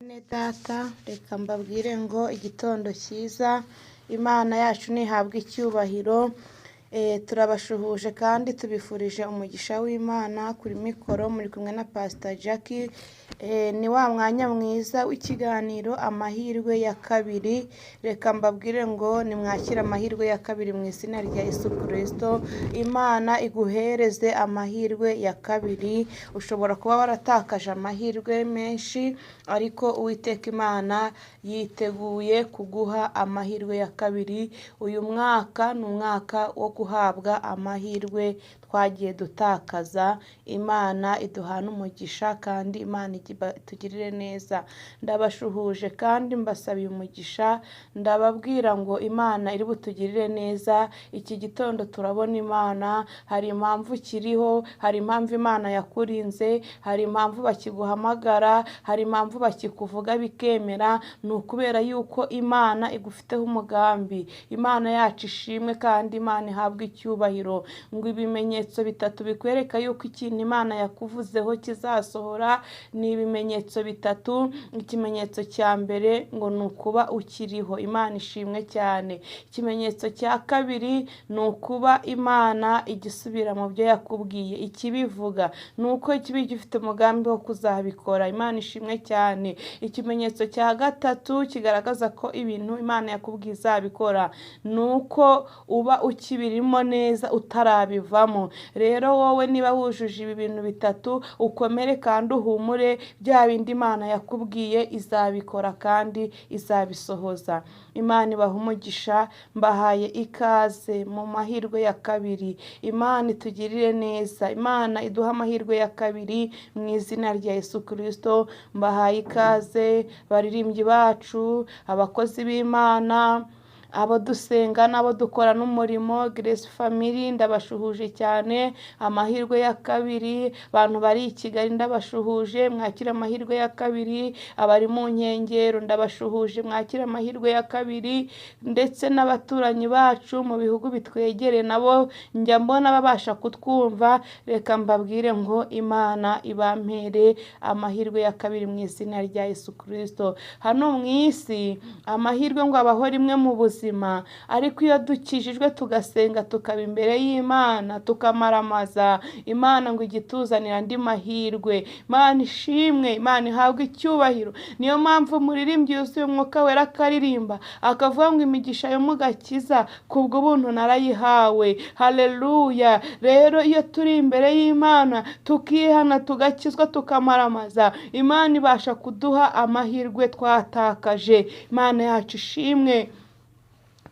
Bene data reka mbabwire ngo igitondo cyiza, Imana yacu ntihabwe icyubahiro, turabashuhuje kandi tubifurije umugisha w'Imana. Kuri mikoro muri kumwe na Pastor Jackie, ni wa mwanya mwiza w'ikiganiro amahirwe ya kabiri. Reka mbabwire ngo nimwakire amahirwe ya kabiri mu izina rya Yesu Kristo. Imana iguhereze amahirwe ya kabiri. Ushobora kuba waratakaje amahirwe menshi, ariko Uwiteka Imana yiteguye kuguha amahirwe ya kabiri. Uyu mwaka ni umwaka wo guhabwa amahirwe twagiye dutakaza. Imana iduhane umugisha kandi Imana itugirire neza. Ndabashuhuje kandi mbasabiye umugisha, ndababwira ngo Imana iri butugirire neza. Iki gitondo turabona Imana, hari impamvu kiriho, hari impamvu Imana yakurinze, hari impamvu bakiguhamagara, hari impamvu bakikuvuga bikemera, ni ukubera yuko Imana igufiteho umugambi. Imana yacu ishimwe kandi Imana ihabwe icyubahiro. Ngo ibimenyetso bitatu bikwereka yuko ikintu Imana yakuvuzeho kizasohora ni ibimenyetso bitatu. Ikimenyetso cya mbere ngo ni ukuba ukiriho, Imana ishimwe cyane. Ikimenyetso cya kabiri ni ukuba Imana igisubira mu byo yakubwiye, ikibivuga ni uko kiba gifite umugambi wo kuzabikora, Imana ishimwe cyane. Ikimenyetso cya gatatu kigaragaza ko ibintu Imana yakubwiye izabikora ni uko uba ukibirimo neza utarabivamo. Rero wowe niba wujuje ibi bintu bitatu, ukomere kandi uhumure, bya bindi Imana yakubwiye izabikora kandi izabisohoza. Imana ibahe umugisha, mbahaye ikaze mu mahirwe ya kabiri. Imana itugirire neza, Imana iduhe amahirwe ya kabiri mu izina rya Yesu Kristo. Mbahaye ikaze baririmbyi bacu, abakozi b'Imana, abo dusenga n'abo dukora n'umurimo, Grace Family ndabashuhuje cyane. Amahirwe ya kabiri, abantu bari i Kigali ndabashuhuje, mwakire amahirwe ya kabiri. Abari mu nkengero ndabashuhuje, mwakire amahirwe ya kabiri. Ndetse n'abaturanyi bacu mu bihugu bitwegereye nabo njya mbona babasha kutwumva. Reka mbabwire ngo Imana ibampere amahirwe ya kabiri mu izina rya Yesu Kristo. Hano mu isi amahirwe ngo abaho rimwe mu buzima, ariko iyo dukijijwe tugasenga tukaba imbere y'Imana tukamaramaza, Imana ngo igituzanira andi mahirwe. Imana ishimwe, Imana ihabwe icyubahiro. Niyo mpamvu umuririmbyi yuzuye umwuka wera akaririmba akavuga ngo imigisha yo mu gakiza kubw'ubuntu narayihawe. Haleluya. Rero iyo turi imbere y'Imana tukihana tugakizwa tukamaramaza, Imana ibasha kuduha amahirwe twatakaje. Imana yacu ishimwe.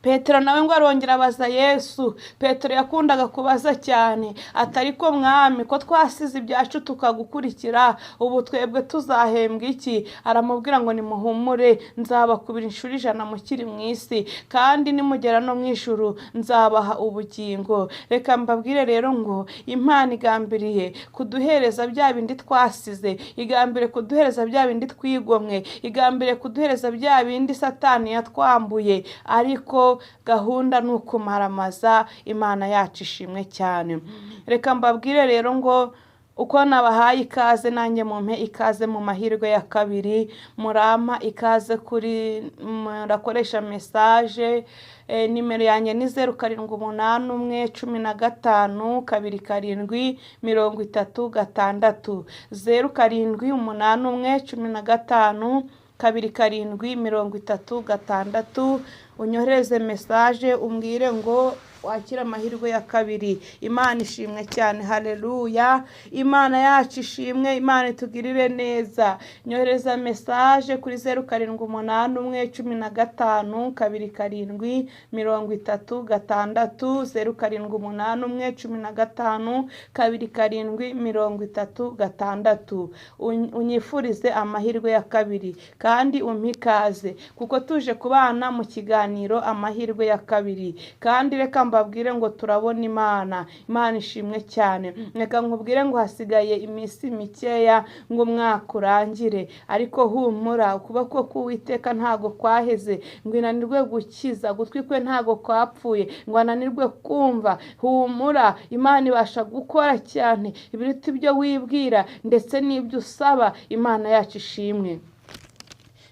Petero nawe ngo arongera abaza Yesu. Petero yakundaga kubaza cyane, ati ariko mwami, ko twasize ibyacu tukagukurikira, ubu twebwe tuzahembwa iki? Aramubwira ngo nimuhumure, nzabakubira inshuro 100 mukiri mu isi, kandi nimugera no mu ijuru nzabaha ubugingo. Reka mbabwire rero ngo Imana igambiriye kuduhereza bya bindi twasize, igambiriye kuduhereza bya bindi twigomwe, igambiriye kuduhereza bya bindi Satani yatwambuye, ariko gahunda ni ukumaramaza. Imana yacu ishimwe cyane. Reka mbabwire rero ngo uko nabahaye ikaze, nanjye mumpe ikaze mu mahirwe ya kabiri. Murampa ikaze kuri murakoresha message, nimero yanjye ni 0 7 8 1 15 2 7 30 6, 0 7 8 1 15 2 7 30 6. Unyohereze message umbwire ngo wakire amahirwe ya kabiri. Imana ishimwe cyane, haleluya. Imana yacu ishimwe, Imana itugirire neza. Nyohereza message kuri 0 7 8 1 15 2 7 30 6, 0 7 8 1 15 2 7 30 6. Unyifurize amahirwe ya kabiri kandi umpe ikaze, kuko tuje kubana mu kiganiro amahirwe ya kabiri. Kandi reka mbabwire ngo turabona Imana. Imana ishimwe cyane. Reka nkubwire ngo hasigaye iminsi mikeya ngo umwaka urangire, ariko humura, ukuboko k'Uwiteka ntago kwaheze ngo inanirwe gukiza, gutwi kwe ntago kwapfuye ngo ananirwe kumva. Humura, Imana ibasha gukora cyane ibiruta ibyo wibwira ndetse n'ibyo usaba. Imana yacu ishimwe.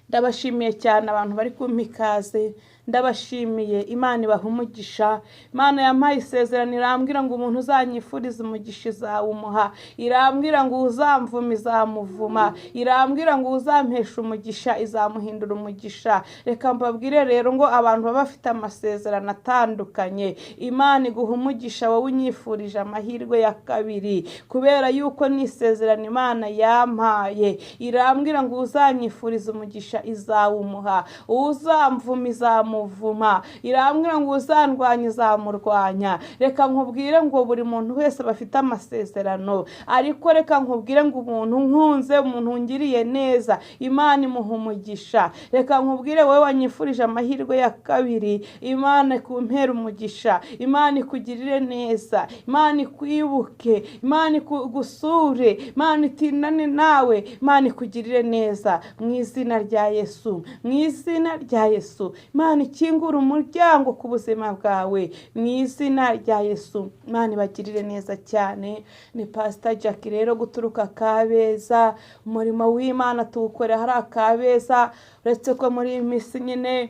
Ndabashimiye cyane abantu bari kumpa ikaze, ndabashimiye. Imana ibaha umugisha. Imana yampaye isezerano irambwira ngo umuntu uzanyifuriza umugisha izawumuha, irambwira ngo uzamvuma izamuvuma, irambwira ngo uzampesha umugisha izamuhindura umugisha. Reka mbabwire rero ngo abantu baba bafite amasezerano atandukanye. Imana iguha umugisha wowe unyifurije amahirwe ya kabiri, kubera yuko ni isezerano Imana yampaye. Irambwira ngo uzanyifuriza umugisha izawumuha, uzamvuma izamuvuma, irambwira ngo uzandwanya izamurwanya. Reka nkubwire ngo buri muntu wese bafite amasezerano, ariko reka nkubwire ngo umuntu nkunze, umuntu ungiriye neza, Imana imuha umugisha. Reka nkubwire wowe wanyifurije amahirwe ya kabiri, Imana ikumpere umugisha, Imana ikugirire neza, Imana ikwibuke, Imana ikugusure, Imana itindane nawe, Imana ikugirire neza mu izina rya Yesu, mu izina rya Yesu. Imana ikingura umuryango ku buzima bwawe mu izina rya Yesu. Imana ibagirire neza cyane. Ni Pastor Jackie rero guturuka Kabeza. Umurimo w'Imana tuwukorera hari Kabeza, uretse ko muri iyi minsi nyine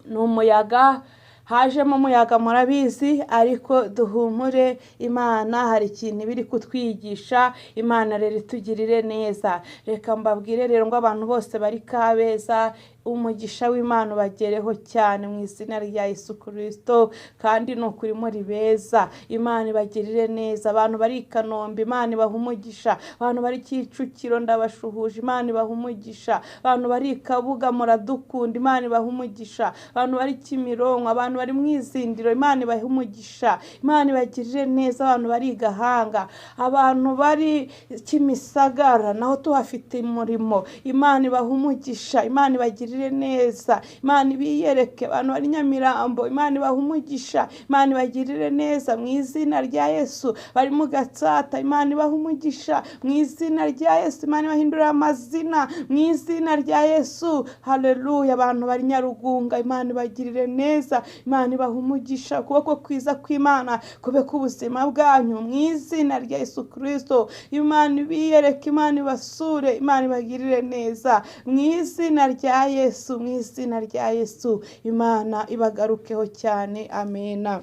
ni umuyaga, hajemo umuyaga murabizi, ariko duhumure, Imana hari ikintu biri kutwigisha. Imana rero itugirire neza. Reka mbabwire rero ngo abantu bose bari Kabeza, umugisha w'Imana ubagereho cyane mu izina rya Yesu Kristo, kandi ni ukuri muri beza. Imana ibagirire neza. Abantu bari i Kanombe, Imana ibaha umugisha. Abantu bari Kicukiro ndabashuhuje, Imana ibaha umugisha. Abantu bari i Kabuga muradukunda, Imana ibaha umugisha. Abantu bari Kimironko, abantu bari mu Izindiro, Imana ibaha umugisha. Imana ibagirire neza. Abantu bari i Gahanga, abantu bari Kimisagara naho tuhafite umurimo, Imana ibaha umugisha. Imana ibagirire neza. Imana ibiyereke. Abantu bari Nyamirambo, Imana ibaha umugisha. Imana ibagirire neza mu izina rya Yesu. Bari mu Gatsata, Imana ibaha umugisha mu izina rya Yesu. Imana ibahindurira amazina mu izina rya Yesu. Haleluya. Abantu bari Nyarugunga, Imana ibagirire neza. Imana ibaha umugisha. Ukuboko kwiza kw'Imana kube ku buzima bwanyu mu izina rya Yesu Kristo. Imana ibiyereke, Imana ibasure, Imana ibagirire neza mu izina rya Yesu, mu izina rya Yesu. Imana ibagarukeho cyane. Amena.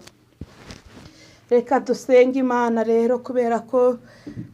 Reka dusenge Imana rero, kubera ko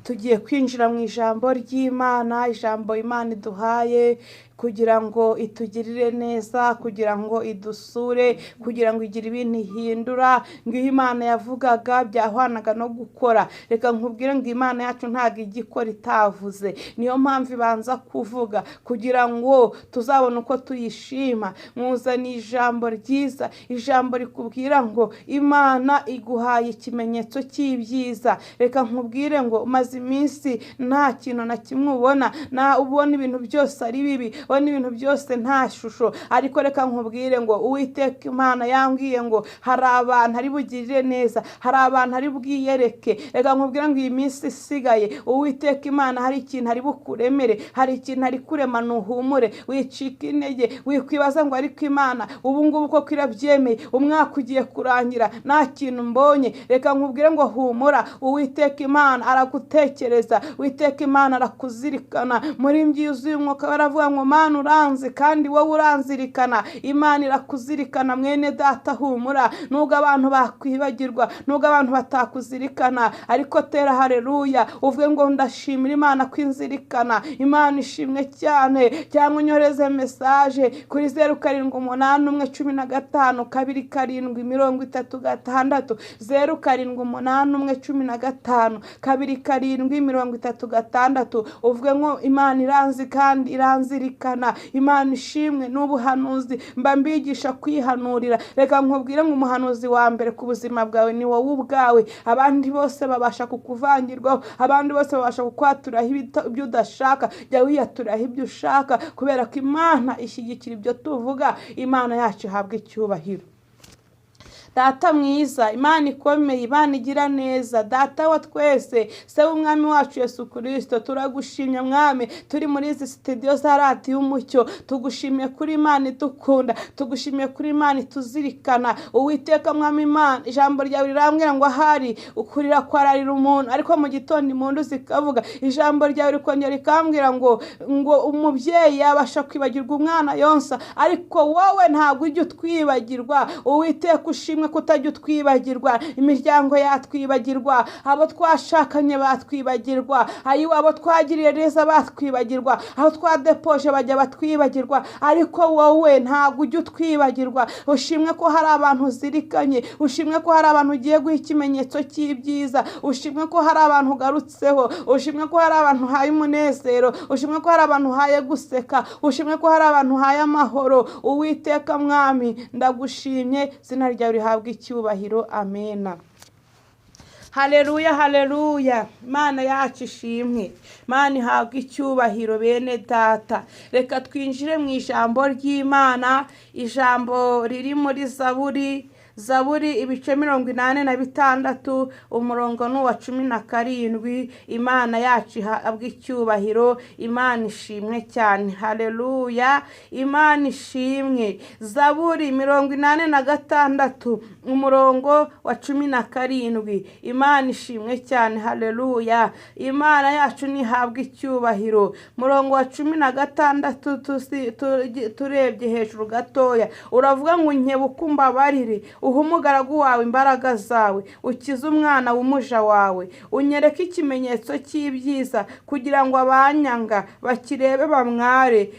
tugiye kwinjira mu ijambo ry'Imana, ijambo Imana iduhaye kugira ngo itugirire neza, kugira ngo idusure, kugira ngo igire ibintu ihindura. Ngo iyo Imana yavugaga byahwanaga no gukora. Reka nkubwire ngo Imana yacu ntabwo ijya ikora itavuze. Niyo mpamvu ibanza kuvuga kugira ngo tuzabone uko tuyishima. Mwuzaniye ijambo ryiza, ijambo rikubwira ngo Imana iguhaye ikimenyetso cy'ibyiza. Reka nkubwire ngo umaze iminsi nta kintu na kimwe ubona, na ubona ibintu byose ari bibi, ubona ibintu byose nta shusho, ariko reka nkubwire ngo Uwiteka Imana yambwiye ngo hari abantu ari bugirire neza, hari abantu ari bwiyereke. Reka nkubwire ngo iyi minsi isigaye Uwiteka Imana hari ikintu ari bukuremere, hari ikintu ari kurema. Nuhumure, wicika intege, wikwibaza ngo ariko Imana ubu ngubu koko irabyemeye, umwaka ugiye kurangira nta kintu mbonye. Reka nkubwire ngo humura, Uwiteka Imana aragutekereza, Uwiteka Imana arakuzirikana. Muri mbyuzuye umwuka baravuga ngo Mana uranzi kandi wowe uranzirikana. Imana irakuzirikana mwene data, humura. Nubwo abantu bakwibagirwa, nubwo abantu batakuzirikana, ariko tera haleluya uvuge ngo ndashimira Imana kwinzirikana. Imana ishimwe cyane. Cyangwa unyohereze message kuri 0 7 8 1 15 2 7 36, 0 7 8 1 15 2 7 36, uvuge ngo Imana iranzi kandi iranzirikana. Imana ishimwe. N'ubuhanuzi mba mbigisha kwihanurira. Reka nkubwire ngo umuhanuzi wa mbere ku buzima bwawe ni wowe ubwawe. Abandi bose babasha kukuvangirwaho, abandi bose babasha kukwaturaho ibyo udashaka. Jya wiyaturaho ibyo ushaka, kubera ko Imana ishyigikira ibyo tuvuga. Imana yacu ihabwa icyubahiro. Data mwiza, Imana ikomeye, Imana igira neza, Data wa twese, Se w'Umwami wacu Yesu Kristo, turagushimye Mwami, turi muri izi studio za Radiyo Umucyo, tugushimiye kuri Imana idukunda, tugushimiye kuri Imana ituzirikana. Uwiteka Mwami Imana, ijambo ryawe rirambwira ngo ahari ukurira kwararira umuntu, ariko mu gitondo impundu zikavuga. Ijambo ryawe rikongera rikambwira ngo umubyeyi yabasha kwibagirwa umwana yonsa, ariko wowe ntabwo ujya utwibagirwa. Uwiteka ushimwe kutajya utwibagirwa, imiryango yatwibagirwa, abo twashakanye batwibagirwa, ayiwe abo twagiriye neza batwibagirwa, aho twadepoje bajya batwibagirwa, ariko wowe ntabwo ujya utwibagirwa. Ushimwe ko hari abantu uzirikanye, ushimwe ko hari abantu ugiye guha ikimenyetso cy'ibyiza, ushimwe ko hari abantu ugarutseho, ushimwe ko hari abantu uhaye umunezero, ushimwe ko hari abantu uhaye guseka, ushimwe ko hari abantu uhaye amahoro. Uwiteka Mwami, ndagushimye, izina ryawe rihabwe icyubahiro. Amena. Haleluya, haleluya. Imana yacu ishimwe, Imana ihabwe icyubahiro. Bene data, reka twinjire mu ijambo ry'Imana, ijambo riri muri Zaburi, Zaburi ibice 86, umurongo ni uwa 17. Imana yacu ihabwe icyubahiro, Imana ishimwe cyane. Haleluya, Imana ishimwe. Zaburi 86, umurongo wa 17. Imana ishimwe cyane. Haleluya, Imana yacu nihabwe icyubahiro. Murongo wa 16, turebye hejuru gatoya, uravuga ngo unkebuke umbabarire, uhe umugaragu wawe imbaraga zawe, ukize umwana w'umuja wawe, unyereke ikimenyetso cy'ibyiza, kugira ngo abanyanga bakirebe bamware,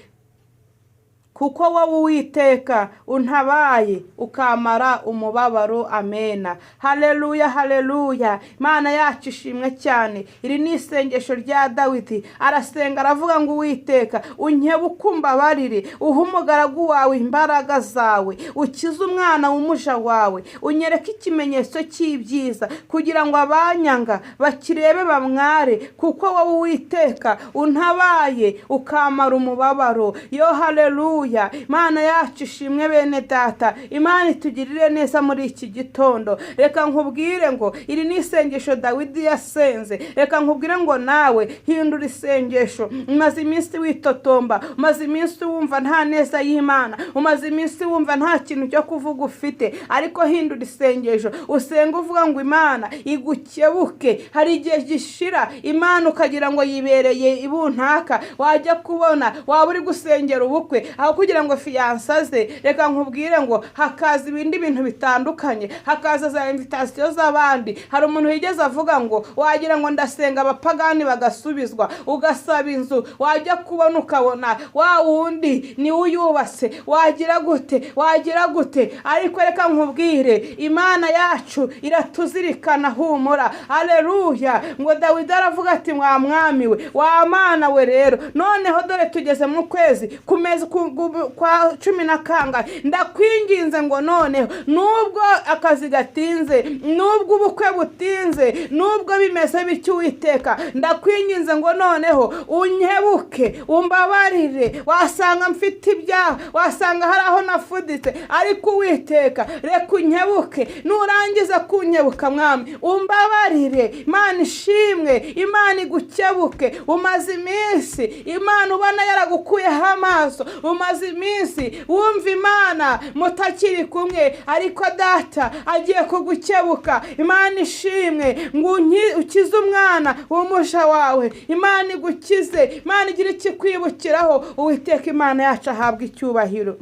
kuko wowe Uwiteka untabaye ukamara umubabaro. Amena. Haleluya, haleluya. Imana yacu ishimwe cyane. Iri ni isengesho rya Dawidi, arasenga aravuga ngo Uwiteka unkebuke umbabarire, uhe umugaragu wawe imbaraga zawe, ukize umwana w'umuja wawe, unyereke ikimenyetso cy'ibyiza, kugira ngo abanyanga bakirebe bamware, kuko wowe Uwiteka untabaye ukamara umubabaro. Yo haleluya. Imana yacu ishimwe. Bene data, Imana itugirire neza muri iki gitondo. Reka nkubwire ngo iri ni isengesho Dawidi yasenze. Reka nkubwire ngo nawe hindura isengesho. Umaze iminsi witotomba, umaze iminsi wumva nta neza y'Imana, umaze iminsi wumva nta kintu cyo kuvuga ufite, ariko hindura isengesho, usenga uvuga ngo Imana igukebuke. Hari igihe gishira Imana ukagira ngo yibereye ibuntaka, wajya kubona waba uri gusengera ubukwe aho kugira ngo fiyansaze. Reka nkubwire ngo hakaza ibindi bintu bitandukanye, hakaza za invitation z'abandi. Hari umuntu wigeze avuga ngo wagira ngo ndasenga abapagani bagasubizwa, ugasaba inzu, wajya kubona ukabona wa wundi ni uyubatse, wagira gute, wagira gute. Ariko reka nkubwire, Imana yacu iratuzirikana, humura. Haleluya. Ngo Dawidi aravuga ati mwa mwami we, wa Mana we, rero noneho dore tugeze mu kwezi kumezi kwa 12, ndakwinginze ngo noneho nubwo akazi gatinze, nubwo ubukwe butinze, nubwo bimeze bityo, Uwiteka ndakwinginze ngo noneho unkebuke umbabarire. Wasanga mfite ibyaha, wasanga hari aho nafuditse, ariko Uwiteka reka unkebuke. Nurangiza kunkebuka Mwami, umbabarire. Imana ishimwe, Imana igukebuke. Umaze iminsi Imana ubona yaragukuyeho amaso, umaze iminsi wumva Imana mutakiri kumwe, ariko data agiye kugukebuka. Imana ishimwe ngo ukize umwana w'umuja wawe, Imana igukize, Imana igire ikikwibukiraho. Uwiteka Imana yacu ahabwa icyubahiro.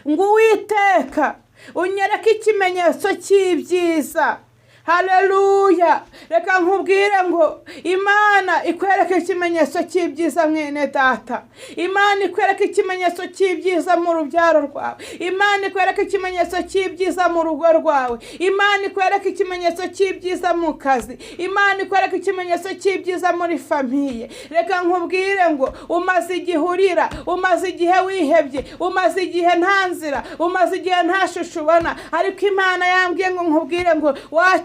Ngo Uwiteka unyereke ikimenyetso cy'ibyiza. Haleluya. Reka nkubwire ngo Imana ikwereke ikimenyetso cy'ibyiza mwene data. Imana ikwereke ikimenyetso cy'ibyiza mu rubyaro rwawe. Imana ikwereke ikimenyetso cy'ibyiza mu rugo rwawe. Imana ikwereke ikimenyetso cy'ibyiza mu kazi. Imana ikwereke ikimenyetso cy'ibyiza muri famiye. Reka nkubwire ngo umaze igihe urira, umaze igihe wihebye, umaze igihe nta nzira, umaze igihe nta shusho ubona, ariko Imana yambwiye ngo nkubwire ngo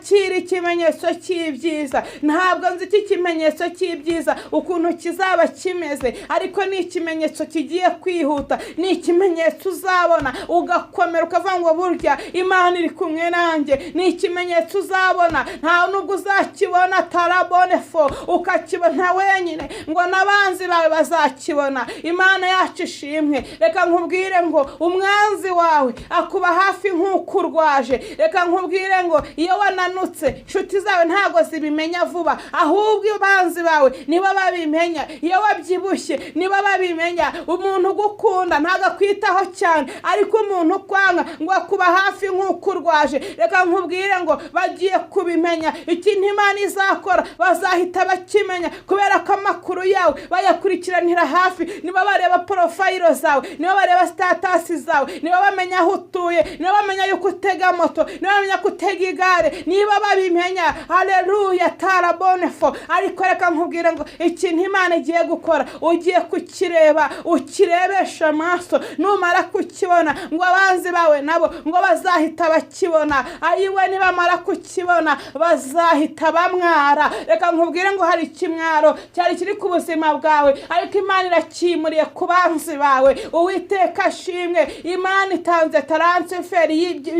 Akira ikimenyetso cy'ibyiza. Ntabwo nzi iki kimenyetso cy'ibyiza ukuntu kizaba kimeze, ariko ni ikimenyetso kigiye kwihuta, ni ikimenyetso uzabona ugakomera ukavuga ngo burya Imana iri kumwe nanjye. Ni ikimenyetso uzabona, nta nubwo uzakibona tarabonefo ukakibona wenyine, ngo n'abanzi bawe bazakibona. Imana yacu ishimwe. Reka nkubwire ngo umwanzi wawe akuba hafi nk'uko urwaje. Reka nkubwire ngo iyo wananutse inshuti zawe ntago zibimenya vuba, ahubwo abanzi bawe nibo babimenya. Iyo wabyibushye nibo babimenya. Umuntu ugukunda ntago akwitaho cyane, ariko umuntu ukwanga ngo akuba hafi nk'uko urwaje. Reka nkubwire ngo bagiye kubimenya. Ikintu Imana izakora bazahita bakimenya, kubera ko amakuru yawe bayakurikiranira hafi. Niba bareba porofayiro zawe, niba bareba sitatasi zawe, niba bamenya aho utuye, niba bamenya yuko utega moto, niba bamenya ko utega igare, niba babimenya. Haleluya, tarabonefo. Ariko reka nkubwire ngo ikintu Imana igiye gukora ugiye kukireba, ukirebesha amaso. Numara kukibona ngo abanzi bawe nabo ngo bazahita bakibona. Ayiwe, nibamara kukibona bazahita bamwara. Reka nkubwire ngo hari ikimwaro cyari kiri ku buzima bwawe, ariko Imana irakimuriye ku banzi bawe. Uwiteka ashimwe. Imana itanze taransiferi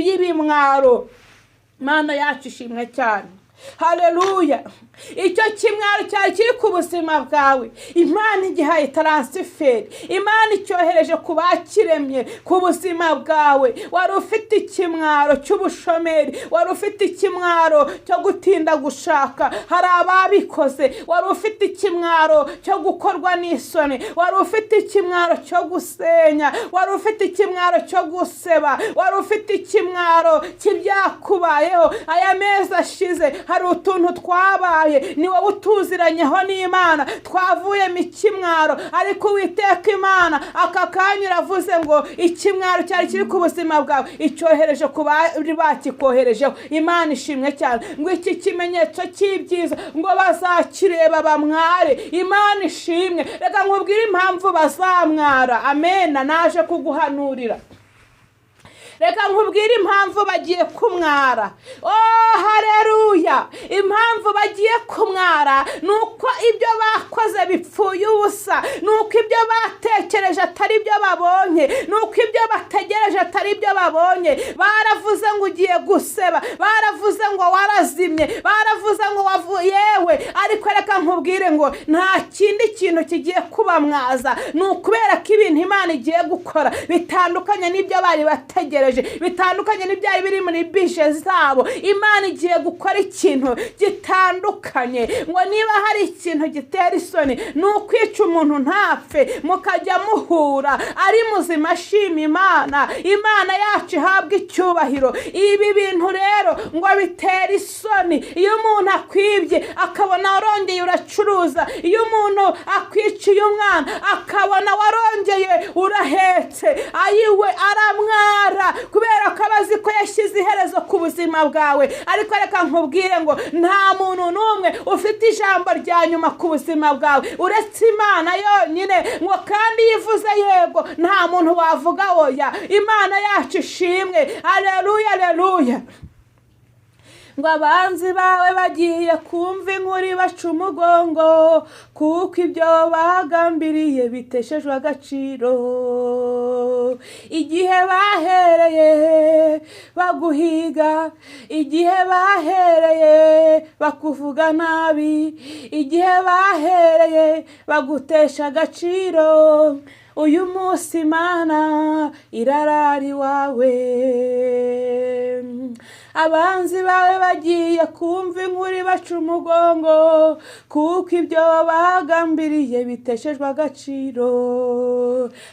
y'ibimwaro. Imana yacu ishimwe cyane. Haleluya. Icyo kimwaro cyari kiri ku buzima bwawe, Imana igihaye taransiferi. Imana icyohereje ku bakiremye ku buzima bwawe. Wari ufite ikimwaro cy'ubushomeri, wari ufite ikimwaro cyo gutinda gushaka, hari ababikoze. Wari ufite ikimwaro cyo gukorwa n'isoni, wari ufite ikimwaro cyo gusenya, wari ufite ikimwaro cyo guseba, wari ufite ikimwaro cy'ibyakubayeho. Aya mezi ashize hari utuntu twabaye, ni wowe utuziranyeho n'Imana, twavuyemo ikimwaro. Ariko Uwiteka Imana aka kanya iravuze ngo ikimwaro cyari kiri ku buzima bwawe icyohereje ku bari bakikoherejeho. Imana ishimwe cyane. Ngo iki kimenyetso cy'ibyiza ngo bazakireba bamware. Imana ishimwe. Reka nkubwire impamvu bazamwara. Amena, naje kuguhanurira. Reka nkubwire impamvu bagiye kumwara. Oh, haleluya. Impamvu bagiye kumwara ni uko ibyo bakoze bipfuye ubusa, ni uko ibyo batekereje atari byo babonye, ni uko ibyo bategereje atari byo babonye. Baravuze ngo ugiye guseba, baravuze ngo warazimye, baravuze ngo yewe. Ariko reka nkubwire ngo nta kindi kintu kigiye kubamwaza, ni ukubera ko ibintu Imana igiye gukora bitandukanye n'ibyo bari bategereje, bitandukanye n'ibyari biri muri bije zabo. Imana igiye gukora ikintu gitandukanye. Ngo niba hari ikintu gitera isoni ni ukwica umuntu ntapfe, mukajya muhura ari muzima ashima Imana. Imana yacu ihabwa icyubahiro. Ibi bintu rero ngo bitera isoni. Iyo umuntu akwibye akabona warongeye uracuruza, iyo umuntu akwiciye umwana akabona warongeye urahetse, ayiwe aramwara, kubera ko abazi ko yashyize iherezo ku buzima bwawe. Ariko reka nkubwire ngo nta muntu n'umwe ufite ijambo rya nyuma ku buzima bwawe uretse Imana yonyine. Ngo kandi yivuze yego, nta muntu wavuga oya. Imana yacu ishimwe. Haleluya, haleluya. Ngo abanzi bawe bagiye kumva inkuru baca umugongo, kuko ibyo bagambiriye biteshejwe agaciro. Igihe bahereye baguhiga, igihe bahereye bakuvuga nabi, igihe bahereye bagutesha agaciro, uyu munsi Imana irarara iwawe. Abanzi bawe bagiye kumva inkuru baca umugongo, kuko ibyo bagambiriye biteshejwe agaciro.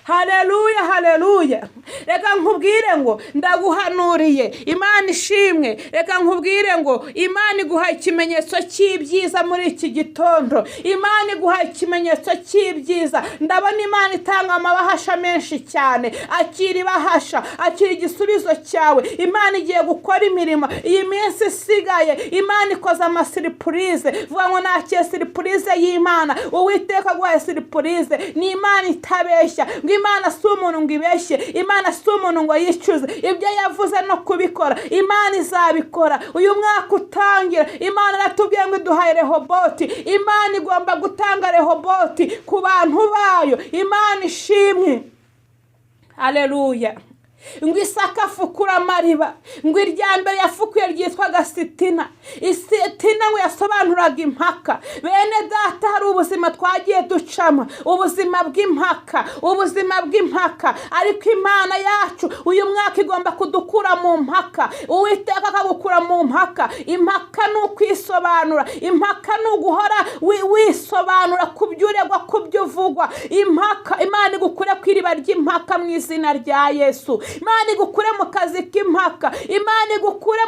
Haleluya, haleluya. Reka nkubwire ngo ndaguhanuriye. Imana ishimwe. Reka nkubwire ngo Imana iguha ikimenyetso cy'ibyiza muri iki gitondo. Imana iguha ikimenyetso cy'ibyiza. Ndabona Imana itanga amabahasha menshi cyane. Akira ibahasha, akira igisubizo cyawe. Imana igiye gukora imirimo iyi minsi isigaye. Imana ikoze amasiripurize. Vuga ngo nakiye siripurize y'Imana. Uwiteka aguhaye siripurize. Ni Imana itabeshya. Ngo Imana si umuntu ngo ibeshye, Imana si umuntu ngo yicuze, ibyo yavuze no kubikora Imana izabikora. Uyu mwaka utangira Imana iratubwiye ngo iduhaye Rehoboti. Imana igomba gutanga Rehoboti ku bantu bayo. Imana ishimwe, haleluya. Ngo Isaka afukura amariba, ngo irya mbere yafukuye ryitwaga Sitina. Sitina ngo yasobanuraga impaka. Bene data, hari ubuzima twagiye ducamo, ubuzima bw'impaka, ubuzima bw'impaka, ariko Imana yacu uyu mwaka igomba kudukura mu mpaka. Uwiteka akagukura mu mpaka. Impaka ni ukwisobanura, impaka ni uguhora wisobanura ku byo uregwa, ku byo uvugwa. Impaka, Imana igukure ku iriba ry'impaka mu izina rya Yesu. Imana igukure mu kazi k'impaka, Imana igukure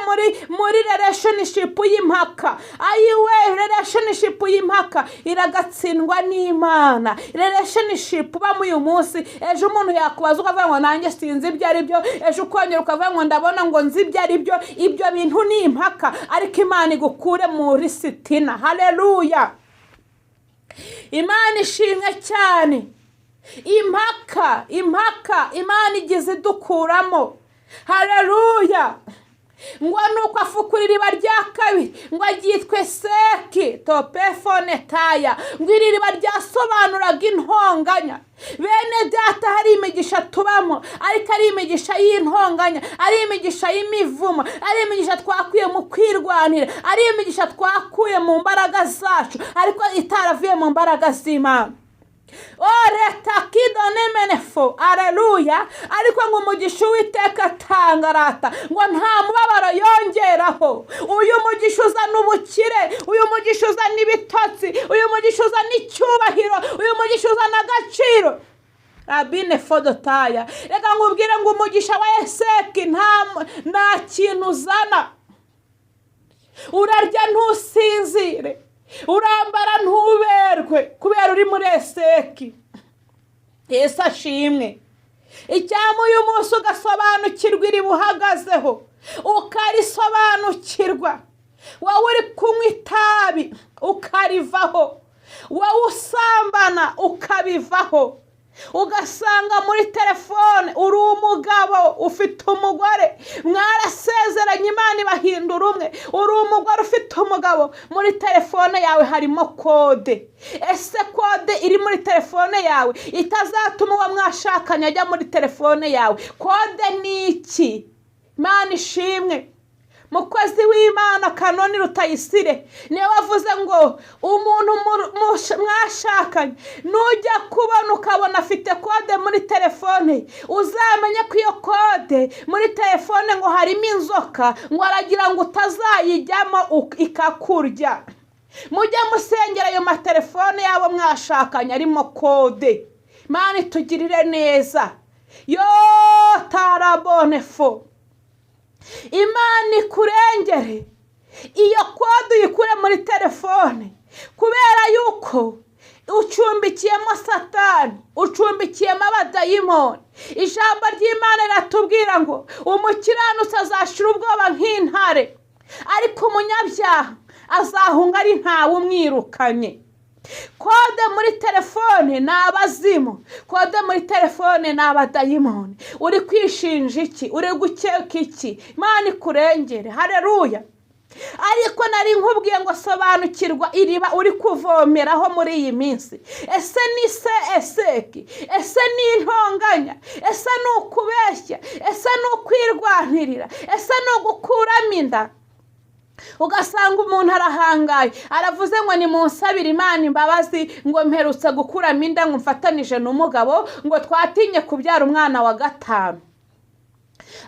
muri relationship y'impaka. Ayiwe, relationship y'impaka iragatsindwa n'Imana. Relationship uba uyu munsi, ejo umuntu yakubaza ukavuga ngo nanjye sinzi ibyo ari byo, ejo ukongera ukavuga ngo ndabona ngo nzi ibyo ari byo. Ibyo bintu ni impaka, ariko Imana igukure muri Sitina. Haleluya, Imana ishimwe cyane. Impaka, impaka Imana igize idukuramo. Haleluya. Ngo nuko afukura iriba rya kabiri, ngo aryitwe Seki topefone taya. Ngo iri riba ryasobanuraga intonganya. Bene data, hari imigisha tubamo, ariko ari imigisha y'intonganya, ari imigisha y'imivumo, ari imigisha twakuye mu kwirwanira, ari imigisha twakuye mu mbaraga zacu, ariko itaravuye mu mbaraga z'Imana. Leta kidonemenefo, aleluya. Ariko ngo umugisha Uwiteka atanga arata, ngo nta mubabaro yongeraho. Uyu mugisha uzana ubukire, uyu mugisha uzana ibitotsi, uyu mugisha uzana icyubahiro, uyu mugisha uzana agaciro. Rabine fodotaya. Reka nkubwire ngo umugisha wa Eseki nta kintu uzana. Urarya ntusinzire, urambara ntuberwe, kubera uri muri Eseki. Yesu ashimwe. Icyampa uyu munsi ugasobanukirwa iriba uhagazeho, ukarisobanukirwa. Wowe uri kunywa itabi ukarivaho, wowe usambana ukabivaho, ugasanga muri telefone uri umugabo ufite umugore, mwarasezeranye Imana ibahindura umwe, uri umugore ufite umugabo, muri telefone yawe harimo kode. Ese kode iri muri telefone yawe itazatuma uwo mwashakanye ajya muri telefone yawe, kode ni iki? Imana ishimwe. Mukozi w'Imana Kanoni Rutayisire niwe wavuze ngo umuntu mwashakanye nujya kubona ukabona afite kode muri telefone, uzamenye ko iyo kode muri telefone ngo harimo inzoka, ngo aragira ngo utazayijyamo ikakurya. Mujye musengera ayo matelefone yabo mwashakanye arimo kode. Imana itugirire neza. Yo tarabonefo, Imana ikurengere, iyo kode uyikure muri telefone, kubera yuko ucumbikiyemo Satani, ucumbikiyemo abadayimoni. Ijambo ry'Imana riratubwira ngo umukiranutsi azashira ubwoba nk'intare, ariko umunyabyaha azahunga ari ntawe umwirukanye. Kode muri telefone ni abazimu, kode muri telefone ni abadayimoni. Uri kwishinja iki? Uri gukeka iki? Imana ikurengere. Haleluya. Ariko nari nkubwiye ngo sobanukirwa iriba uri kuvomeraho muri iyi minsi. Ese ni se Eseki? Ese ni intonganya? Ese ni ukubeshya? Ese ni ukwirwanirira? Ese ni ugukuramo inda? Ugasanga umuntu arahangaye, aravuze ngo nimunsabire Imana imbabazi, ngo mperutse gukuramo inda, ngo mfatanije n'umugabo, ngo twatinye kubyara umwana wa 5.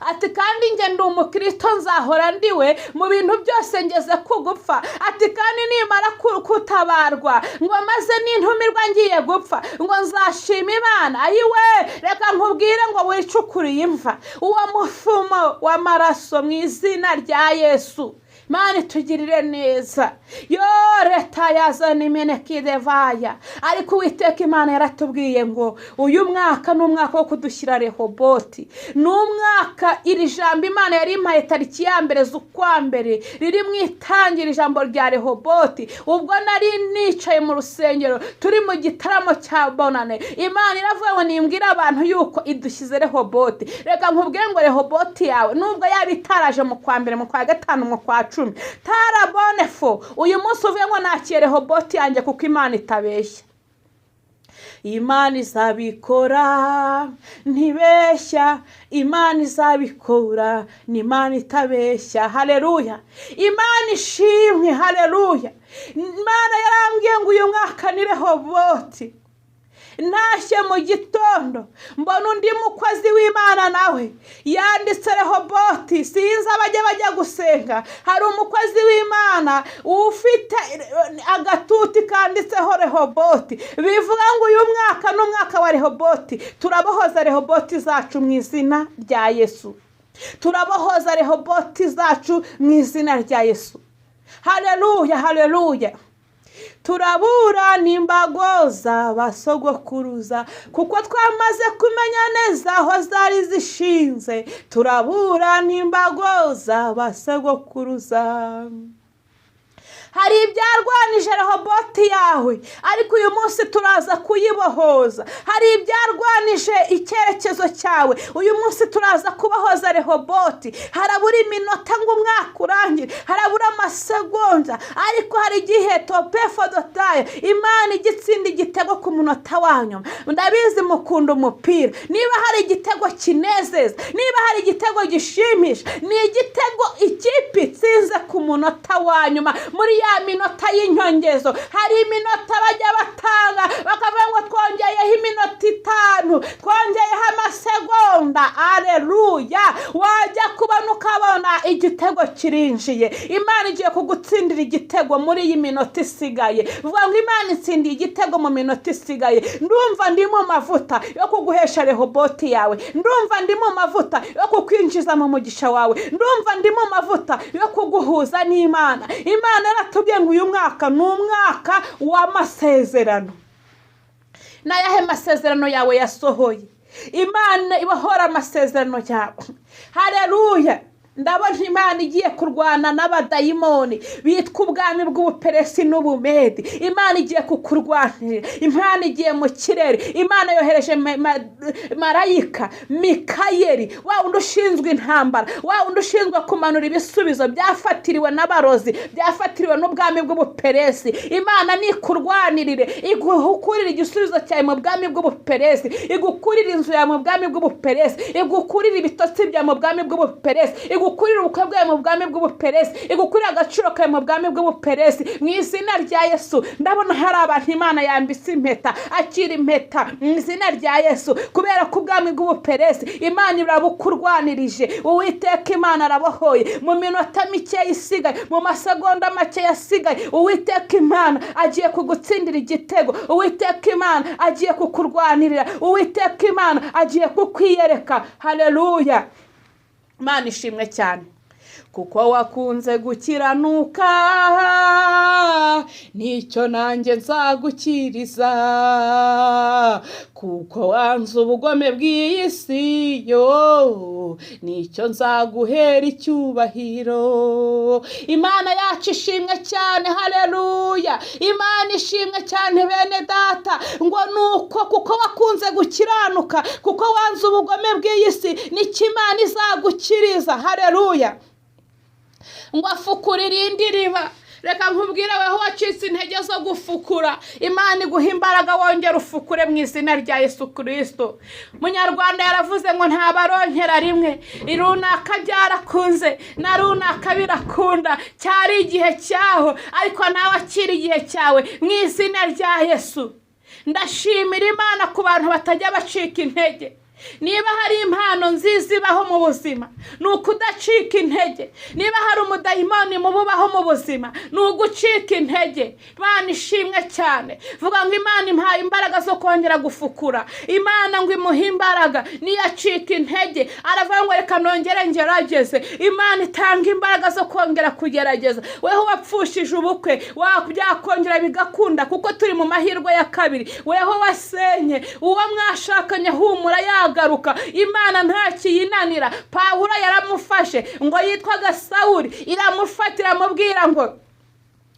Ati kandi njye ndi umukristo, nzahora ndiwe mu bintu byose ngeze kugupfa. Ati kandi nimara kutabarwa, ngo maze n'intumirwa ngiye gupfa, ngo nzashima Imana. Ayiwe, reka nkubwire ngo wicukuriye imva, uwo mufumo w'amaraso mu izina rya Yesu. Imana itugirire neza. Yo leta yazana imenekidevaya. Ariko Uwiteka Imana yaratubwiye ngo uyu mwaka ni umwaka wo kudushyira Rehoboti. Ni umwaka, iri jambo Imana yari impaye tariki ya 1 z'ukwa mbere, riri mu itangira ijambo rya Rehoboti. Ubwo nari nicaye mu rusengero turi mu gitaramo cya Bonane, Imana iravuga ngo nimbwire abantu yuko idushyize Rehoboti. Reka nkubwire ngo Rehoboti yawe nubwo yaba itaraje mu kwa 1, mu kwa 5, mu kwa 10, tarabonefo, uyu munsi uvuye ngo nakiye Rehoboti yanjye, kuko Imana itabeshya. Imana izabikora ntibeshya, Imana izabikora ni Imana itabeshya. Haleluya, Imana ishimwe. Haleluya. Imana yarambwiye ngo uyu mwaka ni Rehoboti. Ntashye mu gitondo mbona undi mukozi w'Imana nawe yanditse Rehoboti. Sinzi abajya bajya gusenga, hari umukozi w'Imana ufite agatuti kanditseho Rehoboti, bivuga ngo uyu mwaka ni umwaka wa Rehoboti. Turabohoza Rehoboti zacu mu izina rya Yesu. Turabohoza Rehoboti zacu mu izina rya Yesu. Haleluya, haleluya. Turabura n'imbago z'abasogokuruza, kuko twamaze kumenya neza aho zari zishinze. Turabura n'imbago z'abasogokuruza. Hari ibyarwanije Rehoboti yawe, ariko uyu munsi turaza kuyibohoza. Hari ibyarwanije icyerekezo cyawe, uyu munsi turaza kubohoza Rehoboti. Harabura iminota ngo umwaka urangire, harabura amasegonda, ariko hari igihe topefodotaye Imana igitsinda igitego ku munota wa nyuma. Ndabizi mukunda umupira, niba hari igitego kinezeza, niba hari igitego gishimisha, ni igitego ikipe itsinze ku munota wa nyuma, muri ya minota y'inyongezo. Hari iminota bajya batanga bakavuga ngo twongeyeho iminota 5, twongeyeho amasegonda. Aleluya. Wajya kubona ukabona igitego kirinjiye. Imana igiye kugutsindira igitego muri iyi minota isigaye. Vuga ngo Imana itsindiye igitego mu minota isigaye. Ndumva ndi mu mavuta yo kuguhesha Rehoboti yawe, ndumva ndi mu mavuta yo kukwinjiza mu mugisha wawe, ndumva ndi mu mavuta yo kuguhuza n'Imana. Imana yaratubwiye ngo uyu mwaka ni umwaka w'amasezerano. N'ayahe masezerano yawe yasohoye? Imana ibahora amasezerano yawe. Haleluya. Ndabona Imana igiye kurwana n'abadayimoni bitwa ubwami bw'Ubuperesi n'Ubumedi. Imana igiye kukurwanirira. Imana igiye mu kirere. Imana yohereje marayika Mikayeli, wa wundi ushinzwe intambara, wa wundi ushinzwe kumanura ibisubizo byafatiriwe n'abarozi, byafatiriwe n'ubwami bw'Ubuperesi. Imana nikurwanirire, igukurire igisubizo cyawe mu bwami bw'Ubuperesi, igukurire inzu yawe mu bwami bw'Ubuperesi, igukurire ibitotsi byawe mu bwami bw'Ubuperesi, igukurire ubukwe bwawe mu bwami bw'Ubuperesi, igukurire agaciro kawe mu bwami bw'Ubuperesi. Mu izina rya Yesu, ndabona hari abantu Imana yambitse impeta. Akira impeta mu izina rya Yesu, kubera ko ubwami bw'Ubuperesi Imana irabukurwanirije. Uwiteka Imana arabohoye. Mu minota mike isigaye, mu masegonda make yasigaye, Uwiteka Imana agiye kugutsindira igitego. Uwiteka Imana agiye kukurwanirira. Uwiteka Imana agiye kukwiyereka. Haleluya. Imana ishimwe cyane, kuko wakunze gukiranuka, nicyo nanjye nzagukiriza, kuko wanze ubugome bw'iyi si yo, nicyo nzaguhera icyubahiro. Imana yacu ishimwe cyane. Haleluya. Imana ishimwe cyane bene data, ngo nuko kuko wakunze gukiranuka, kuko wanze ubugome bw'iyi si, nicyo Imana izagukiriza. Haleluya. Ngo afukure irindi riba. Reka nkubwire weho wacitse intege zo gufukura, Imana iguha imbaraga wongera ufukure mu izina rya Yesu Kristo. Munyarwanda yaravuze ngo ntabaronkera rimwe, runaka byarakunze na runaka birakunda, cyari igihe cyaho, ariko nawe akira igihe cyawe mu izina rya Yesu. Ndashimira Imana ku bantu batajya bacika intege. Niba hari impano nziza ibaho mu buzima, ni ukudacika intege. Niba hari umudayimoni mubi ubaho mu buzima, ni ugucika intege. Imana ishimwe cyane. Vuga ngo Imana impaye imbaraga zo kongera gufukura. Imana ngo imuhe imbaraga, niyacika intege aravuga ngo reka nongere ngerageze. Imana itanga imbaraga zo kongera kugerageza. Weho wapfushije ubukwe, byakongera bigakunda kuko turi mu mahirwe ya kabiri. Weho wasenye, uwo mwashakanye humura yagaruka. Imana ntakiyinanira. Pawulo yaramufashe ngo yitwaga Sawuli, iramufata iramubwira ngo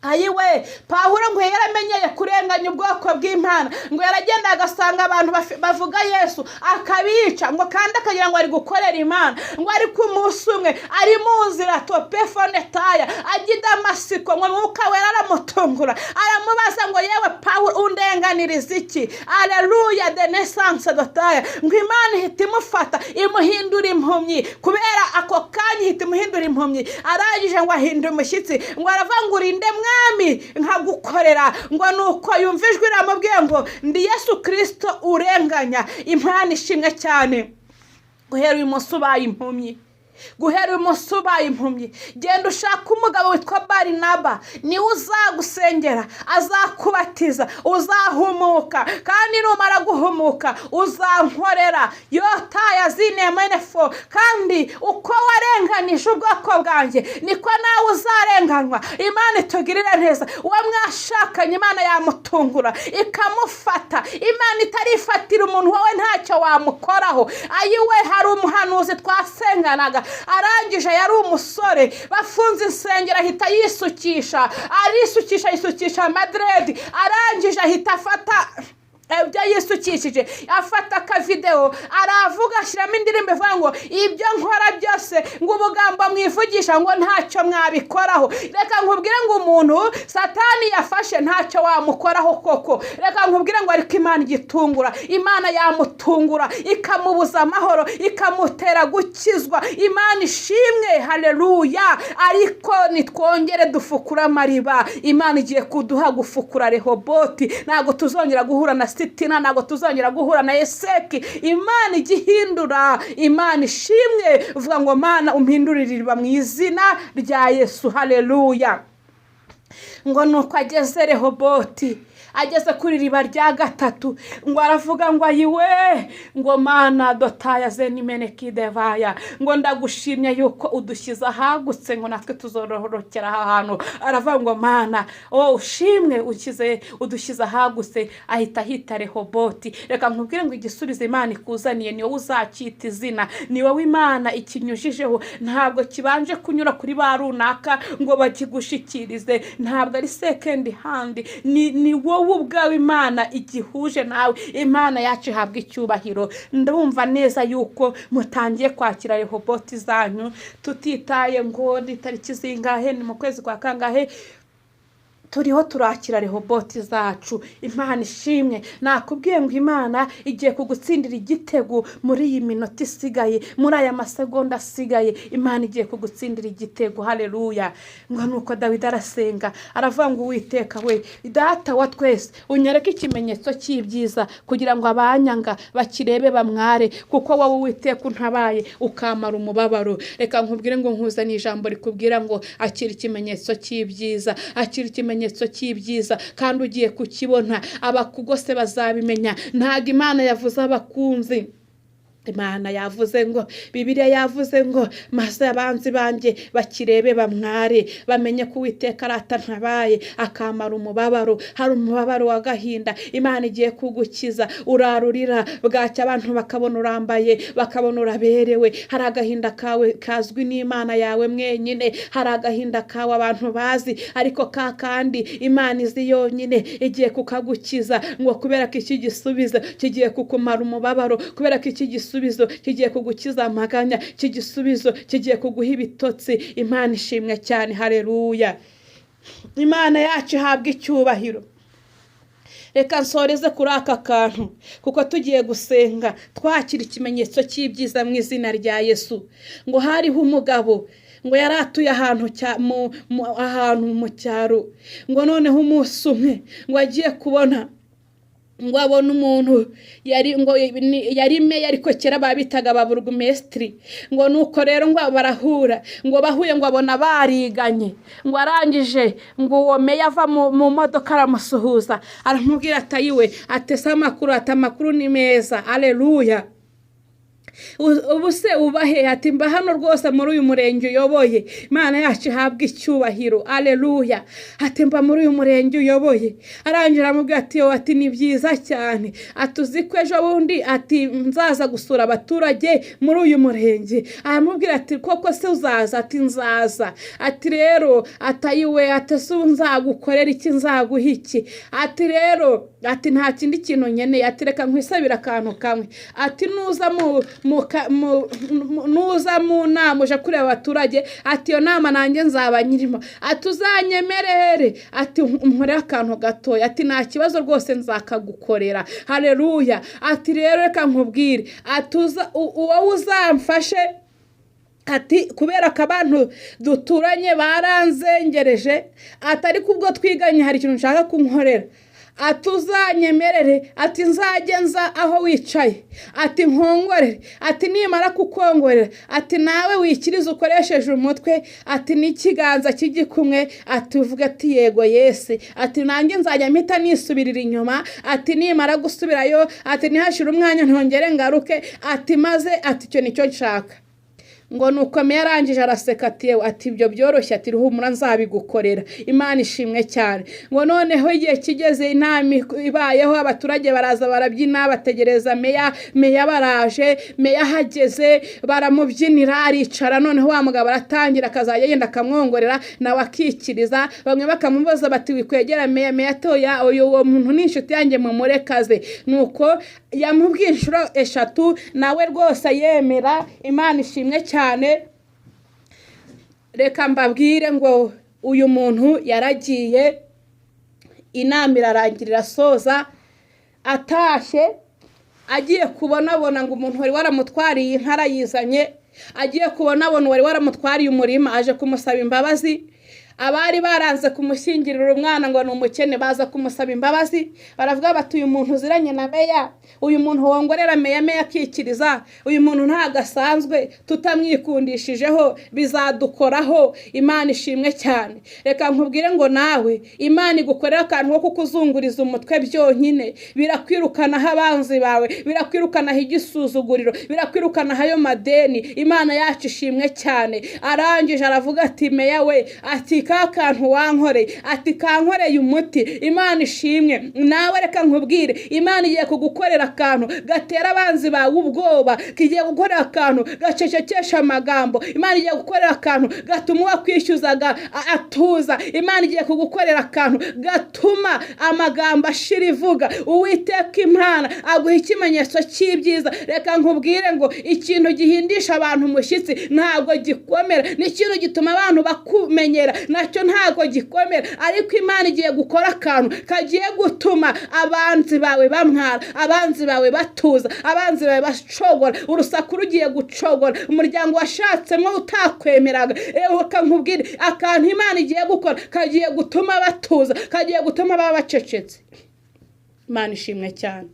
ayiwe. Pawulo ngo yaramenyeye kurenganya ubwoko bw'Imana, ngo yaragenda agasanga abantu bavuga Yesu akabica, ngo kandi akagira ngo ari gukorera Imana. Ngo ariko umunsi umwe ari mu nzira topefonetaya ajya i Damasiko, ngo Mwuka Wera aramutungura, aramubaza ngo yewe Pawulo, undenganiriza iki? Aleluya de naissance dotaya. Ngo Imana ihita imufata imuhindura impumyi, kubera ako kanya ihita imuhindura impumyi. Arangije ngo ahindura umushyitsi, ngo aravuga ngo urinde Mwami nkagukorera? Ngo nuko yumva ijwi riramubwiye ngo ndi Yesu Kirisito urenganya. Imana ishimwe cyane. Guhera uyu munsi ubaye impumyi, guhera uyu munsi ubaye impumyi. Genda ushake umugabo witwa Barinaba, niwe uzagusengera, azakubatiza, uzahumuka, kandi numara guhumuka uzankorera. Yotaya zinemenefo. Kandi uko warenganije ubwoko bwanjye, niko nawe uzarenganywa. Imana itugirire neza. Uwo mwashakanye Imana yamutungura ikamufata. Imana itarifatira umuntu, wowe ntacyo wamukoraho. Ayiwe, hari umuhanuzi twasenganaga, arangije yari umusore, bafunze insengero ahita yisukisha, arisukisha, yisukisha amadredi, arangije ahita afata ibyo yisukishije, afata akavidewo, aravuga, ashyiramo indirimbo ivuga ngo ibyo nkora byose, ngo ubugambo mwivugisha ngo ntacyo mwabikoraho. Reka nkubwire ngo umuntu Satani yafashe ntacyo wamukoraho koko. Reka nkubwire ngo ariko Imana igitungura, Imana yamutungura ikamubuza amahoro, ikamutera gukizwa. Imana ishimwe, haleluya. Ariko nitwongere dufukure amariba. Imana igiye kuduha gufukura Rehoboti. Ntabwo tuzongera guhura na Sitina, ntabwo tuzongera guhura na Eseki. Imana igihindura. Imana ishimwe. Uvuga ngo Mana umpindurire iriba mu izina rya Yesu, haleluya. Ngo nuko ageze Rehoboti, ageze kuri riba rya gatatu, ngo aravuga ngo ayiwe, ngo Mana dotaya zenimenekidevaya, ngo ndagushimye yuko udushyize ahagutse, ngo natwe tuzororokera aha hantu. Aravuga ngo Mana, oh, ushimwe ushyize udushyize ahagutse. Ahita ahita Rehoboti. Reka nkubwire ngo igisubizo Imana ikuzaniye ni wowe uzacyita izina, ni wowe Imana ikinyujijeho. Ntabwo kibanje kunyura kuri ba runaka ngo bakigushikirize, ntabwo ari second hand, ni wowe ubwawe Imana igihuje nawe. Imana yacu ihabwa icyubahiro. Ndumva neza yuko mutangiye kwakira Rehoboti zanyu, tutitaye ngo ni tariki zingahe, ni mu kwezi kwa kangahe, turiho turakira Rehoboti zacu. Imana ishimwe. Nakubwiye ngo Imana igiye kugutsindira igitego muri iyi minota isigaye, muri aya masegonda asigaye, Imana igiye kugutsindira igitego, haleluya. Ngo nuko Dawidi arasenga, aravuga ngo Uwiteka we Data wa twese, unyereke ikimenyetso cy'ibyiza kugira ngo abanyanga bakirebe bamware, kuko wowe Uwiteka untabaye ukamara umubabaro. Reka nkubwire ngo nkuzaniye ijambo rikubwira ngo akira ikimenyetso cy'ibyiza, akira ikimenyetso cy'ibyiza, kandi ugiye kukibona abakugose bazabimenya. Ntabwo Imana yavuze abakunzi, Imana yavuze ngo, Bibiliya yavuze ngo maze abanzi banjye bakirebe bamware, bamenye ko Uwiteka aratantabaye akamara umubabaro. Hari umubabaro w'agahinda Imana igiye kugukiza. Urarurira bwacya abantu bakabona urambaye, bakabona uraberewe. Hari agahinda kawe kazwi n'Imana yawe mwenyine, hari agahinda kawe abantu bazi, ariko ka kandi Imana izi yonyine igiye kukagukiza. Ngo kubera ko iki gisubizo kigiye kukumara umubabaro, kubera ko iki gisubizo kigiye kugukiza amaganya, iki gisubizo kigiye kuguha ibitotsi. Imana ishimwe cyane, haleluya. Imana yacu ihabwa icyubahiro. Reka nsoreze kuri aka kantu, kuko tugiye gusenga twakira ikimenyetso cy'ibyiza mu izina rya Yesu. Ngo hariho umugabo, ngo yari atuye ahantu mu cyaro, ngo noneho umunsi umwe ngo agiye kubona Ngo abone umuntu yari ngo yari meya, ariko kera babitaga ba burugumesitiri. Ngo nuko rero ngo barahura, ngo bahuye ngo abona bariganye. Ngo arangije ngo uwo meya ava mu modoka aramusuhuza, aramubwira ati: "Ayiwe," ati: "Se amakuru?" Ati: "Amakuru ni meza, aleluya. Ubu se uba he?" Ati: "Mba hano rwose muri uyu murenge uyoboye." Imana yacu ihabwa icyubahiro, aleluya. Ati: "Mba muri uyu murenge uyoboye." Arangira aramubwira ati: "Yo," ati, "ni byiza cyane," ati: "uzi ko ejo bundi," ati, "nzaza gusura abaturage muri uyu murenge?" Aramubwira ati: "Koko se uzaza?" Ati: "Nzaza." Ati: "Rero," ati, "ayiwe," ati, "ese ubu nzagukorera iki, nzaguha iki?" Ati: "Rero," ati, "nta kindi kintu nkeneye," ati, "reka nkwisabire akantu kamwe," ati, "nuza mu nama uje kureba abaturage," ati, "iyo nama nanjye nzaba nyirimo," ati, "uzanyemerere," ati, "nkorere akantu gatoya." Ati: "Nta kibazo rwose, nzakagukorera." Hareruya. Ati: "Rero reka nkubwire," ati, "wowe uzamfashe," ati, "kubera ko abantu duturanye baranzengereje," ati, "ariko ubwo twiganye hari ikintu nshaka kunkorera," ati, "uzanyemerere," ati, "nzajye nza aho wicaye," ati, "nkongorere," ati, "nimara kukongorera," ati, "nawe wikirize ukoresheje umutwe," ati, "n'ikiganza cy'igikumwe," ati, "uvuge ati yego yesi," ati, "nanjye nzajya mpita nisubirira inyuma," ati, "nimara gusubirayo," ati, "ntihashire umwanya ntongere ngaruke," ati, "maze," ati, "icyo nicyo nshaka." Ngo nuko meya arangije araseka, ati: "Yewe," ati, "ibyo byoroshye," ati, "ruhumura nzabigukorera." Imana ishimwe cyane. Ngo noneho igihe kigeze, inama ibayeho, abaturage baraza barabyina bategereza meya. Meya baraje, meya ahageze baramubyinira, aricara. Noneho wa mugabo aratangira akazajya agenda akamwongorera, nawe akikiriza. Bamwe bakamubaza bati: "Wikwegera meya." Meya atoya: "Uyu uwo muntu ni inshuti yanjye, mumurekaze." Nuko yamubwiye inshuro 3, nawe rwose yemera. Imana ishimwe cyane. Reka mbabwire ngo uyu muntu yaragiye, inama irarangira, irasoza, atashye agiye kubonabona ngo umuntu wari waramutwariye inka arayizanye, agiye kubonabona uwari waramutwariye umurima aje kumusaba imbabazi, abari baranze kumushyingirira umwana ngo ni umukene baza kumusaba imbabazi. Baravuga bati: "Uyu muntu uziranye na meya, uyu muntu wongorera meya, meya akikiriza, uyu muntu ntabwo asanzwe, tutamwikundishijeho bizadukoraho." Imana ishimwe cyane. Reka nkubwire ngo nawe Imana igukorera akantu ko kukuzunguriza umutwe byonyine, birakwirukanaho abanzi bawe, birakwirukanaho igisuzuguriro, birakwirukanaho ayo madeni. Imana yacu ishimwe cyane. Arangije aravuga ati: "Meya we," ati, "ka kantu wankoreye," ati, "kankoreye umuti." Imana ishimwe. Nawe reka nkubwire, Imana igiye kugukorera akantu gatera abanzi bawe ubwoba, kigiye gukorera akantu gacecekesha amagambo. Imana igiye gukorera akantu gatuma uwakwishyuzaga atuza. Imana igiye kugukorera akantu gatuma amagambo ashira ivuga. Uwiteka Imana aguha ikimenyetso cy'ibyiza. Reka nkubwire ngo ikintu gihindisha abantu umushyitsi ntabwo gikomera, n'ikintu gituma abantu bakumenyera nacyo ntabwo gikomera. Ariko Imana igiye gukora akantu kagiye gutuma abanzi bawe bamwara, abanzi bawe batuza, abanzi bawe bacogora, urusaku rugiye gucogora, umuryango washatsemo utakwemeraga. Reka nkubwire, akantu Imana igiye gukora kagiye gutuma batuza, kagiye gutuma baba bacecetse. Imana ishimwe cyane.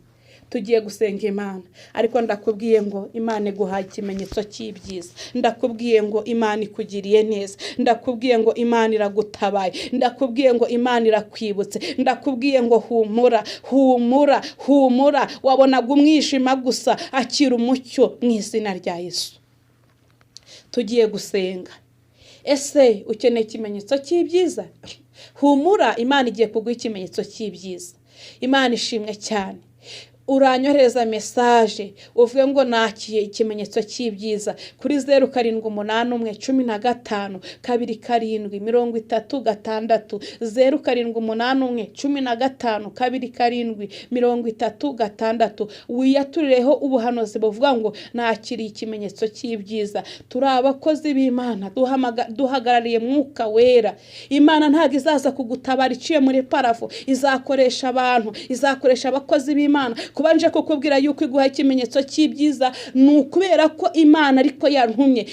Tugiye gusenga Imana, ariko ndakubwiye ngo Imana iguhaye ikimenyetso cy'ibyiza. Ndakubwiye ngo Imana ikugiriye neza. Ndakubwiye ngo Imana iragutabaye. Ndakubwiye ngo Imana irakwibutse. Ndakubwiye ngo humura, humura, humura. Wabonaga umwijima gusa, akira umucyo mu izina rya Yesu. Tugiye gusenga. Ese ukeneye ikimenyetso cy'ibyiza? Humura, Imana igiye kuguha ikimenyetso cy'ibyiza. Imana ishimwe cyane. Uranyohereza message uvuge ngo nakiye ikimenyetso cy'ibyiza kuri 0781 15 27 36, 0781 15 27 36. Wiyaturireho ubuhanuzi buvuga ngo nakiriye ikimenyetso cy'ibyiza. Turi abakozi b'Imana, duhagarariye Mwuka Wera. Imana ntabwo izaza kugutabara iciye muri parafo, izakoresha abantu, izakoresha abakozi b'Imana. Kuba nje kukubwira yuko iguha ikimenyetso cy'ibyiza ni ukubera ko Imana ariko yantumye.